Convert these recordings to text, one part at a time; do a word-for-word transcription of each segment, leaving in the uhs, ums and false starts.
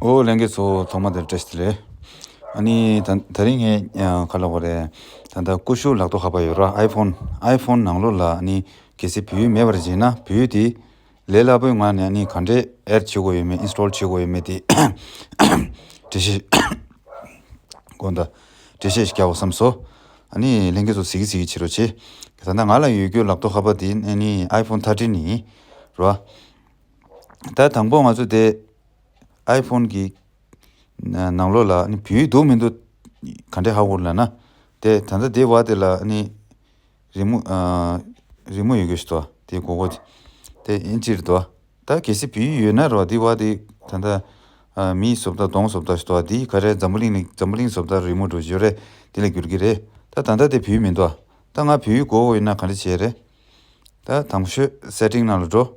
ཨོ་ལྷན་རྒྱས་ཚོ་ཐོག་མ་དེར་བཀྲ་ཤིས་བདེ་ལེགས། ཨ་ནི་ད་ད་རིང་ངས་ཨ་ག་ལབ་དགོས་རེད། ད་ལྟ་ཀུ་ཤུ་ལག་ཐོགས་ཁ་པར་ཡོད་ར། ཨའི་ཕོན་ཨའི་ཕོན་ནང་ལོགས་ལ་ཨ་ནི་གལ་སྲིད་བོད་ཡིག་མེད་པར་བྱས་ན་བོད་ཡིག་དེ་ལས་སླ་པོའི་ངང་ནས་ཨ་ནི་ག་འདྲས་ཨེཌ་བྱེད་དགོས་ཡོད་མེད་ཨིན་སི་ཊོལ་བྱེད་དགོས་ཡོད་མེད་དེ་འགྲེལ་བཤད་དགོངས་དག་འགྲེལ་བཤད་ཞིག་རྒྱག་དགོས་བསམ་སོང་། ཨ་ནི་ལྷན་རྒྱས་ཚོ་གཟིགས་གཟིགས་བྱེད་རོགས་བྱེད། ད་ལྟ་ང་ལ་ཡོད་རྒྱུ་ལག་ཐོགས་ཁ་པར་དེ་ཨ་ནི་ཨའི་ཕོན་ཐར་ཊིན་ཡིན་ར། ད་དང་པོ་ང་ཚོ་དེ་ཨའི་ཕོན་གྱི་ནང་ལོགས་ལ་ནི་བོད་ཡིག་འདུག་མི་འདུག་ག་འདྲས་ཧ་གོ་ལབ་ན། དེ་ད་ལྟ་དེ་བ་དེ་ལ་ནི་རི་མོ་ཨ་རི་མོ་ཡོད་གི་ཞིག་འདུག་དེ་གོ་གོ་དེ་ཨིན་ཇི་རེད་འདུག་ད་གལ་སྲིད་བོད་ཡིག་ཡོད་ན་རོ་དེ་བ་དེ་ད་ལྟ་ཨ་མིའི་བཟོ་ལྟ་གདོང་བཟོ་ལྟ་ཞིག་འདུག་དེ་ག་རེ་འཛམ་བུ་གླིང་ནི་འཛམ་བུ་གླིང་བཟོ་ལྟ་རི་མོ་འདྲ་ཞིག་ཡོད་རེད། དེ་ལ་འགྱུར་གི་རེད། ད་ད་ལྟ་དེ་བོད་ཡིག་མི་འདུག་ད་ང་བོད་ཡིག་དགོས་ཡོད་ན་ག་འདྲས་བྱེད་རེད། ད་དང་ཤོས་སེ་ཊིང་ནང་ལ་འགྲོ།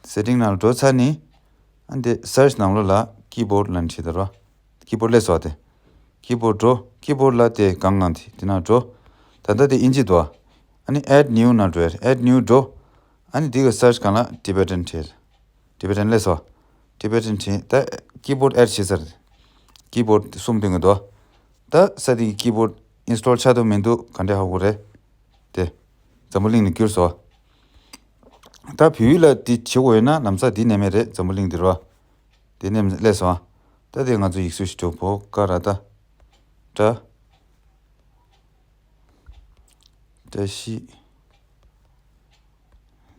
སེ་ཊིང་ནང་ལ་འགྲོ་ཚར་ནི། ཨ་འདི་སར་ཆི་ནང་ལོགས་ལ་ཀི་བོར་ཌི་ལབ་ནས་བྲིས་དང་རོ། ཀི་བོར་ཌི་སླེབས་སོང་དེ། ཀི་བོར་ཌི་འགྲོ། ཀི་བོར་ཌི་ལ་དེ་གང་གང་དེ་དེ་ནང་འགྲོ། ད་ལྟ་དེ་ཨིན་ཇི་འདུག་ཨ་ནི་add new ནང་འགྲོ་ཡ། add new འགྲོ། ཨ་ནི་དེ་གི་སར་ཆི་སྒང་ལ་ཊི་བེ་ཊན་བྲིས། ཊི་བེ་ཊན་སླེབས་སོང་། ཊི་བེ་ཊན་བྲིས། ད་ཀི་བོར་ཌི་ཨེཌ་བྱས་ཚར། ཀི་བོར་ཌི་གསུམ་སྟོན་གི་འདུག་ད་ས་དེ་གི་ཀི་བོར་ཌི་ཨིན་སི་ཊོལ་ཆགས་འདུག་མི་འདུག་ག་འདྲས་ཧ་གོ་རེད། དེ་འཛམ་བུ་གླིང་ནས་བསྒྱུར་སོང་། ད་བོད་ཡིག་ལ་དེ་བྱེད་དགོས་ཡོད་ན་ལམ་སང་དེ་ནས་མེད་རེད། འཛམ་བུ་གླིང་འདིར་བ། དེ་ནས་སླེབས་སོང་། ད་དེ་ང་ཚོ་ཡིག་གཟུགས་ཤིག་འགྲོ་བོ་ཀ་ར་ད། བཀྲ། བཀྲ་ཤིས།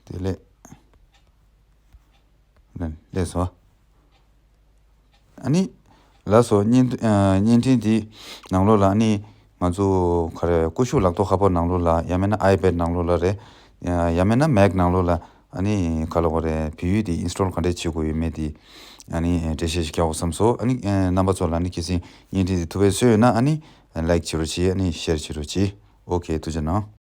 དེ་ལས། ལན་ལས་སོ། ཨ་ནི། ལགས་སོ། བརྙན་ཨ་བརྙན་འཕྲིན་འདི་ནང་ལོགས་ལ་ཨ་ནི། ང་ཚོ་ག་རེ་ཀུ་ཤུ་ལག་ཐོགས་ཁ་པར་ནང་ལོགས་ལ་ཡང་མིན་ན་ཨའི་པེཌ་ནང་ལོགས་ལ་རེད། ཡང་མིན་ན་མེག་ནང་ལོགས་ལ་ཨ་ནི་ག་ལབ་དགོས་རེད། བོད་ཡིག་འདི་ཨིན་སི་ཊོལ་ག་འདྲས་བྱེད་དགོས་ཡོད་མེད་འདི། ཨ་ནི་འགྲེལ་བཤད་ཞིག་རྒྱག་དགོས་བསམ་སོང་། ཨ་ནི་རྣམ་པ་ཚོ་ལ་ཨ་ནི་གལ་སྲིད་བརྙན་འཕྲིན་འདི་ཐུགས་ཕན་གསོས་ཡོད་ན་ཨ་ནི་ལའིཀ་བྱེད་རོགས་གྱིས། ཨ་ནི་ཤེར་བྱེད་རོགས་གྱིས། ཨོ་ཁེ། ཐུགས་རྗེ་གནང་།